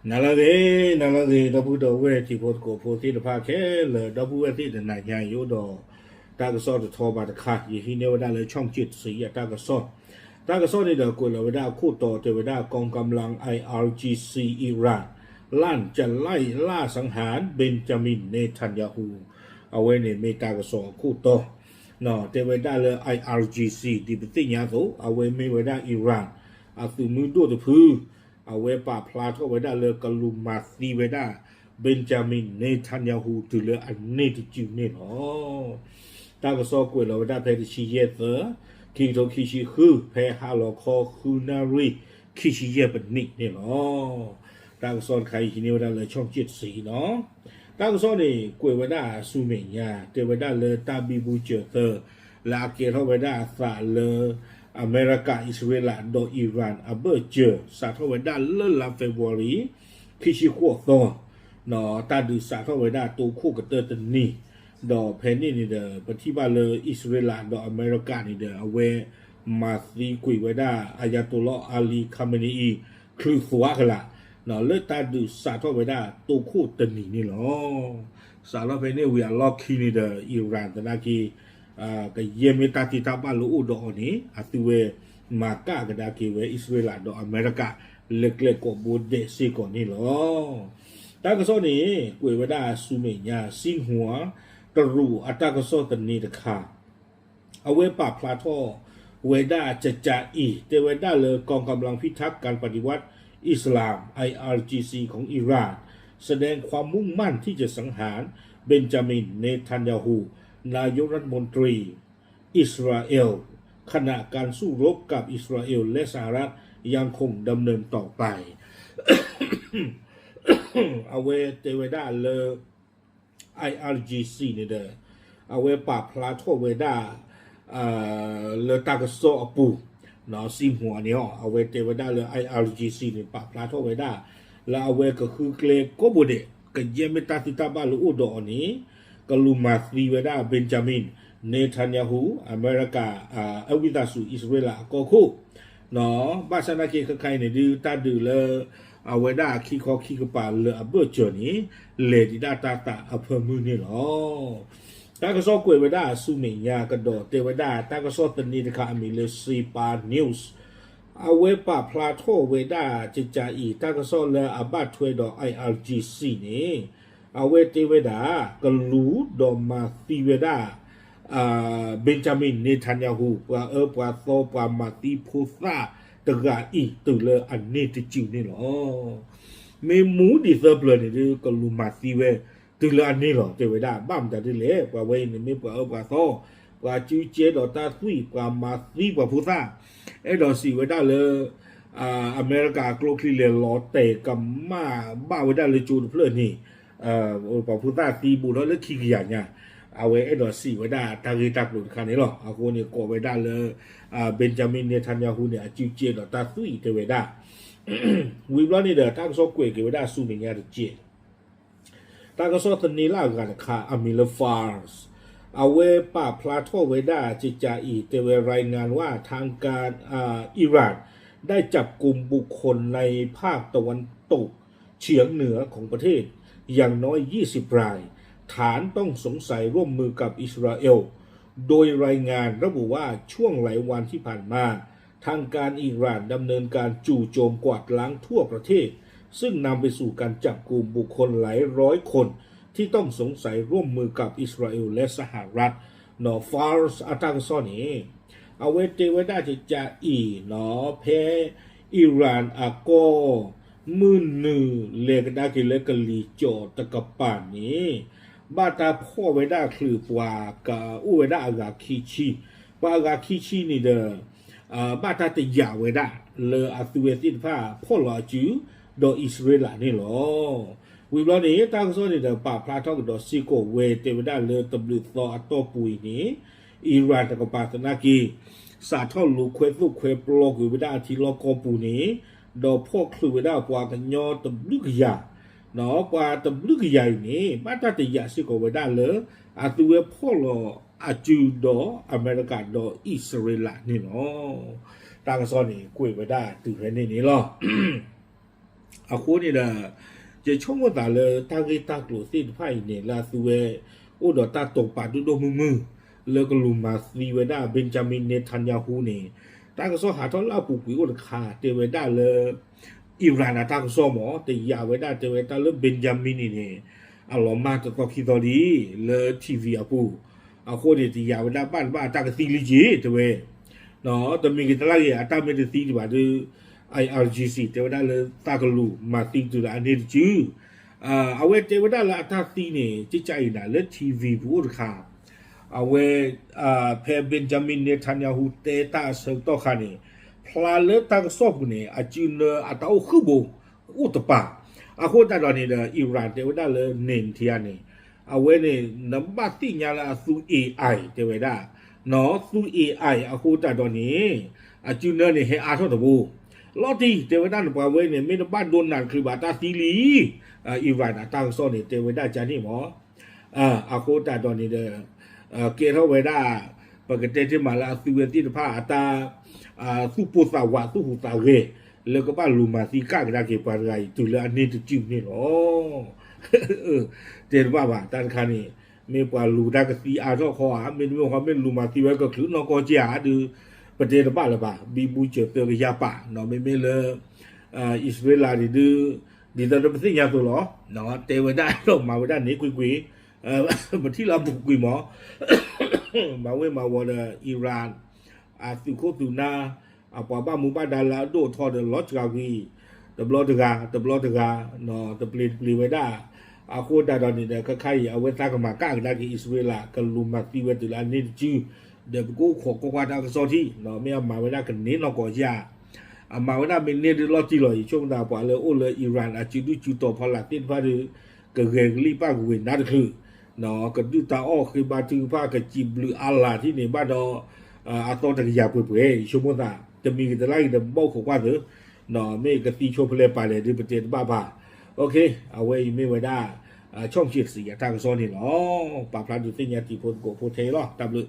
နၤလၢအဂ့ၤ, နၤလၢအဂ့ၤ, ဒီပုၢ်ဒီဝဲၢ်တံၤဖိသကိးဖိသ့ၣ်တဖၣ်ခဲလၢာ်, ဒီပုၢ်ဝဲၢ်သ့ၣ်တနၤညါအံၤအိၣ်ဒီး တၢ်ကစီၣ်တထီဘၣ်တခါ, ယဟံးန့ၢ်ဝဲဒၣ်လၢ ช่องเจ็ดสี အတၢ်ကစီၣ်, တၢ်ကစီၣ်န့ၣ်ဒီးကွဲးလီၤဝဲဒၣ်အခိၣ်တီတဲဝဲဒၣ် กองกำลัง ไออาร์จีซี อิหร่าน ลั่นจะไล่ล่าสังหาร เบนจามิน เนทันยาฮู အဝဲန့ၣ်မ့ၢ်တၢ်ကစီၣ်အခိၣ်တီ တဲဝဲဒၣ်လၢ ไออาร์จีซี ဒ်ပသ့ၣ်ညါအသိး အဝဲမ့ၢ်ဝဲဒၣ် Iran အသုးမုၢ်ဒိၣ်တဖု, အဝဲပာ်ဖျါထီၣ်ဝဲဒၣ်လၢကလူၤမၤသံဝဲဒၣ် Benjamin Netanyahu တုၤလၢအန့ၢ်တစုန့ၣ်လီၤ. တၢ်ကစီၣ်ကွဲးလီၤဝဲဒၣ်ဖဲတဆံယဲၢ်သၢ, ခံကထိခံဆံဃု, ဖဲဟါလီၤခီဃုနၣ်ရံၣ် ခံဆံယဲၢ်ပနံးန့ၣ်လီၤ. တၢ်ကစီၣ်တခါအံၤဟံးန့ၢ်ဝဲဒၣ်လၢ ช่องเจ็ดสี နီၤ. တၢ်ကစီၣ်န့ၣ် ကွဲးဝဲဒၣ်ဆူမဲာ်ညါ တဲဝဲဒၣ်လၢတၢ်ဘံဘူစၢၤသၢ လၢအကဲထီၣ်ဝဲဒၣ်အသးလၢ အမဲရကၤ, အံၣ်စရ့လး ဒီး Iran အဘၢၣ်စၢၤ စးထီၣ်ဝဲဒၣ်လၢလါ February ခံဆံဃိးသီ တၢ်ဒုးစးထီၣ်ဝဲဒၣ်တိခိၣ်ကတၢၢ်တနံၤ, ဒီးဖဲန့ၣ်န့ၣ်ဒီး ပထံၣ်ဘၣ်လၢအံၣ်စရ့လးဒီးအမဲရကၤန့ၣ်ဒီး အဝဲမၤသံကွံာ်ဝဲဒၣ် Ayatollah Ali Khamenei ချုးသွါကလာ် လၢတၢ်ဒုးစးထီၣ်ဝဲဒၣ်တိခိၣ်တနံၤန့ၣ်လီၤ. စးထီၣ်ဖဲန့ၣ်ဝံၤအလီၢ်ခံန့ၣ်ဒီး Iran သနာ်က့ ကယဲၢ်မ့ၢ်တၢ်သံတၢ်ဘၣ်လၢအိၣ်ဒီးအီၤန့ၣ် အသုဝဲမၤကၣ်ကဒါက့ၤဝဲအံၣ်စရ့လးဒီးအမဲရကၤ လၢကျဲကိးဘိဒဲးစ့ၢ်ကီးန့ၣ်လီၤ. တၢ်ကစီၣ်န့ၣ် ကွဲးဝဲဒၣ်ဆူမဲာ်ညါ Xinhua တရူးအတၢ်ကစီၣ်သန့တခါ အဝဲပာ်ဖျါထီၣ်ဝဲဒၣ်ကကးအံၤ တဲဝဲဒၣ်လၢ กองกำลังพิทักษ์การปฏิวัติอิสลาม ไออาร์จีซี ของอิหร่าน แสดงความมุ่งมั่นที่จะสังหาร เบนจามิน เนทันยาฮู นายกรัฐมนตรีอิสราเอล ขณะการสู้รบกับอิสราเอลและสหรัฐยังคงดำเนินต่อไป အဝဲတဲဝဲဒၣ်လၢ IRGC န့ၣ်ဒီး အဝဲပာ်ဖျါထီၣ်ဝဲဒၣ် လၢတၢ်ကစီၣ်အပူၤ Xinhua န့ၣ် အဝဲတဲဝဲဒၣ်လၢ IRGC န့ၣ် ပာ်ဖျါထီၣ်ဝဲဒၣ် လၢအဝဲကဃုကျဲကိးဘိဒဲး ကယဲၢ်မ့ၢ်တၢ်သံတၢ်ဘၣ်လၢအိၣ်ဒီးအီၤန့ၣ် ကလူၤမၤသံဝဲဒၣ် Benjamin Netanyahu အမဲရကၤ အဝံသးစူၤအံၣ်စရ့လးအကီၢ်ခိၣ် ဘၣ်ဆၣ်သနာ်က့ခဲခါအံၤန့ၣ်ဒုး တၢ်ဒုးလၢ အဝဲဒၣ်အခံခီခံကပၤလၢအဘၢၣ်စၢၤန့ၣ် လဲၤဒံးဒၣ်တၢ်သးအဖၢမုၢ်န့ၣ်လီၤ. တၢ်ကစီၣ်ကွဲးဝဲဒၣ်ဆူမဲာ်ညါကဒီးတဲဝဲဒၣ် တၢ်ကစီၣ်သန့တခါအမံၤလၢ SeaPaw News အဝဲပာ်ဖျါထီၣ်ဝဲဒၣ်ကကးအံၤ တၢ်ကစီၣ်လၢအဘၣ်ထွဲဒီး IRGC န့ၣ် အဝဲတဲဝဲဒၣ် ကလူၤဒီးမၤသံဝဲဒၣ် Benjamin Netanyahu ပှၤအၢပှၤသီပှၤမၤသံဖိသၣ်တဂၤအံၤ တုၤလၢအန့ၢ်တစုန့ၣ်လီၤ. မ့ၢ်မူဒံးသၢပျၢၤန့ၣ်ဒုး ကလူၤမၤသံဝဲ တုၤလၢအန့ၢ်လီၤ တဲဝဲဒၣ် ဘၣ်မတၤဒ်လဲၣ် ပှၤဝဲအံၤန့ၣ်မ့ၢ်ပှၤအၢပှၤသီ ပှၤစုကဲဒီးတၢ်သွံၣ် ပှၤမၤသံပှၤဖိသၣ် အဲၣ်ဒိးစံးဝဲဒၣ်လၢ အမဲရကၤအကျိချံလဲၤလီၤတဲာ်ကမၣ်ဘၣ်ဝဲဒၣ်လၢကၠိတဖျၢၣ်န့ၣ် ပှၤဖိသၣ်သံဘူးထီၣ်လၢခံကယၤညါ အဝဲအဲၣ်ဒိးစံးဝဲဒၣ်တၢ်ဂ့ၢ်တၢ်ကျိၤတခါန့ၣ်လီၤ. အဃိန့ၣ်ကိးဝဲဒၣ်လၢ Benjamin Netanyahu န့ၣ် အစုကဲဒီးတၢ်သွံၣ်တဲဝဲဒၣ် ဝံၤဘျီန့ၣ်ဒီး တၢ်ကစီၣ်ကွဲးက့ၤဝဲဒၣ်ဆူမဲာ်ညါတကဲး တၢ်ကစီၣ်သန့လၢအဂၤတခါ အမံၤလၢ Fars အဝဲပာ်ဖျါထီၣ်ဝဲဒၣ်ကကးအံၤ တဲဝဲ รายงานว่า ทางการ อ่า อิหร่าน ได้จับกุมบุคคลในภาคตะวันตกเฉียงเหนือของประเทศอย่างน้อย ยี่สิบราย ฐานต้องสงสัยร่วมมือกับอิสราเอล โดยรายงานระบุว่าช่วงหลายวันที่ผ่านมา ทางการอิหร่านดำเนินการจู่โจมกวาดล้างทั่วประเทศ ซึ่งนำไปสู่การจับกุมบุคคลหลายร้อยคนที่ต้องสงสัยร่วมมือกับอิสราเอลและสหรัฐ နီၤ Fars အတၢ်ကစီၣ်န့ၣ် အဝဲတဲဝဲဒၣ်ကကးအံၤနီၤ ဖဲ Iran အကီၢ် မုၢ်နုာ်လဲၤကဒါက့ၤလၢကလံၤကၠီၤတကပၤန့ၣ် ဘၣ်တၢ်ဖီၣ်ဝဲဒၣ်ချုးပှၤကအိၣ်ဝဲဒၣ်အဂၤခံဆံ, ပှၤအဂၤခံဆံန့ၣ်ဒီး ဘၣ်တၢ်တယာ်ဝဲဒၣ်လၢအသုဝဲသ့ၣ်တဖၣ်ဖီၣ်လီၤအစု ဒီးအံၣ်စရ့လးန့ၣ်လီၤ. ဝံၤဘျီန့ၣ် တၢ်ကစီၣ်န့ၣ်ဒီးပာ်ဖျါထီၣ်ကဒီးစ့ၢ်ကီးဝဲ တဲဝဲဒၣ်လၢတဘျုးသီအတီၢ်ပူၤအံၤန့ၣ် Iran တကပၤသနာ်က့ စးထီၣ်လိာ်ခွဲသိၣ်ခွဲပျီကွံာ်ဝဲဒၣ်အထံလီၢ်ကီၢ်ပူၤန့ၣ် ဒီးဖီၣ်ချုးဝဲဒၣ်ပှၤကညီတဘျုးကယၤ ပှၤတဘျုးကယၤအံၤန့ၣ် ဘၣ်တၢ်တယာ်စ့ၢ်ကီးဝဲဒၣ်လၢ အသုဝဲဖီၣ်လီၤအစုဒီးအမဲရကၤဒီးအံၣ်စရ့လးန့ၣ်လီၤ. တၢ်ကစီၣ်န့ၣ်ကွဲးဝဲဒၣ်တုၤဖဲန့ၣ်န့ၣ်လီၤ. အဃိန့ၣ်ဒီး ယဆိကမိၣ်သးလၢတၢ်ဂ့ၢ်တၢ်ကျိၤသ့ၣ်တဖၣ်အံၤန့ၣ် လၢအသုဝဲ အိၣ်ဒီးတၢ်တိာ်ပာ်ဒိၣ်ဒိၣ်မုၢ်မုၢ် လၢကလူၤမၤသံဝဲဒၣ် Benjamin Netanyahu န့ၣ် တၢ်ကစီၣ်ဟးထီၣ်လၢအပူၤကွံာ်အိၣ်တခါ တဲဝဲဒၣ်လၢ Iran အတၢ်ကစီၣ်မ့ၢ် တယာ်ဝဲဒၣ်တဲဝဲတၢ်လၢ Benjamin န့ၣ်န့ၣ် အလီၤမၢ်တသီခံသီလံ လၢ ထံၣ်ဝံၤ အပူၤ, အဃိန့ၣ် တယာ်ဝဲဒၣ်ဘၣ်တဘၣ်အတၢ်ကသံလံက့ၤ တဲဝဲ တမံၤကတလၢ်ဂ့ၤ အတၢ်မ့ၢ်တသံဒံးဘၣ်ဒီး I R G C တဲဝဲဒၣ်လၢသးကလူၤမၤသံတုၤလၢအန့ၣ်တစု, အဝဲတဲဝဲဒၣ်လၢအတၢ်သံန့ၣ် ကကၢ်အံၤနၤလၢ ထံၣ်ဝံၤ ပူၤအိၣ်တခါ, အဝဲ ဖဲ Benjamin Netanyahu တဲတၢ်အဆၢကတီၢ်ခါန့ၣ် ဖျါလၢတၢ်ကစီၣ်ပူၤန့ၣ် အစုနၢအတၢ်အိၣ်ဃုာ်ဘိ အိၣ်တပၤ, အဃိသတးဒီးန့ၣ်ဒီး Iran တဲဝဲဒၣ်လၢ Netanyahu န့ၣ် အဝဲန့ၣ် နဘၣ်သ့ၣ်ညါလၢအသူ A I တဲဝဲဒၣ်, နသူ A I အဃိသတးဒီးန့ၣ် အစုနၢန့ၣ် ဟဲအါထီၣ်တဘိ, လီၤတံၢ် တဲဝဲဒၣ်န့ၣ် ပှၤဝဲန့ၣ် မ့ၢ်တဘၣ်ဒိနၤတချုးဘၣ်တၢ်သံလံ, Iran အတၢ်ကစီၣ်န့ၣ် တဲဝဲဒၣ်ကန့ၣ်မ့ၢ် အဃိသတးဒီးန့ၣ်ဒီး ကဲထီၣ်ဝဲဒၣ် ပကတဲတ့ၢ်မးလၢအသုဝဲသ့ၣ်တဖၣ်အတၢ် သူၣ်ပိၢ်သးဝးသူၣ်ဟူးသးဂဲၤ လၢကဘၣ်လူၤမၤသံကၢ်ကဒါက့ၤပှၤတဂၤအံၤ တုၤလၢအန့ၣ်တစုန့ၣ်လီၤ. တဲတဘၣ်ဘၣ် တၢ်တခါန့ၣ် မ့ၢ်ပှၤလူၤတၢ်ကသံအါထီၣ်ခီဧါ, မ့တမ့ၢ်ဃီမ့ၢ်လူၤမၤသံဝဲကချုးနီၢ်ကီၢ်က့ဧါဒီး ပတဲတဘၣ်လၢၤဘၣ်, ဘံဘူစၢၤသၢကယၤပာ် မ့မ့ၢ်လၢ အံၣ်စရ့လးန့ၣ်ဒုး ဒ်သိးဒီးပသ့ၣ်ညါအသိးလီၤ, တဲဝဲဒၣ်ဒီးမၤဝဲဒၣ်န့ၣ်ကွ့ၢ်ကွ့ၢ်, ပထံၣ်လၢအပူၤကွံာ်မး မၤဝ့ၤမၤဝီၤဒီး Iran အသုးခိၣ်သုးနၢ် အပှၤဘၣ်မူဘၣ်ဒါလၢအဒိၣ်အထီဒီးလီၤစှၤကွံာ် တဘျီတဂၤ တဘျီတဂၤ တပျ့ၤတပျ့ၤဝဲဒၣ်, အဃိသတးဒီးန့ၣ်ဒီး ခဲခါအံၤ အဝဲသးကမၤကၢ်ကဒါက့ၤအံၣ်စရ့လး ကလူၤမၤသံဝဲတုၤလၢအန့ၣ်တစု, ဒီးပကအိၣ်ခိးကွၢ်ကွၢ်တၢ်ကစီၣ်ထံၣ် မ့ၢ်အမၤဝဲဒၣ်ကန့ၢ်နီၢ်ကီၢ်ဧါ, အမၤဝဲဒၣ်မ့ၢ်န့ၢ်ဒုးလီၤတံၢ်လီၤ, ယဆိကမိၣ်သးပှၤလၢအိၣ်လၢ Iran အစုဒုၣ်စုတီၤဖီလာ်သ့ၣ်တဖၣ်ဒီး ကဂဲၤကလံၣ်ပၣ်ကဝ့ၤနါတချုး ကဒုၣ်တၢ်အီၣ်ဃ့ဘါထုကဖၣ် ကစံးဘျုးအါလၢ်ထံၣ်န့ၣ်ဘၣ်ဒီး အသီတကယၤပှဲၤပှဲၤ ယဆိကမိၣ်သး တမံၤကတလါအံၤဒီး ဘၣ်အိၣ်ခိးကွၢ်သု, မ့ၢ်ကသံဆိဖဲလဲၣ်ပာ်လဲၣ်ဒုး ပတဲတဘၣ်ဘၣ်. အဝဲအံၤမ့ၢ်ဝဲဒၣ် ဆီၣ်ဆံးစံးအတၢ်ကစီၣ်န့ၣ်လီၤ. ပာ်ဖျါဒုးသ့ၣ်ညါတံၤဖိသကိးဖိထဲအံၤလီၤ. တၢ်ဘျုး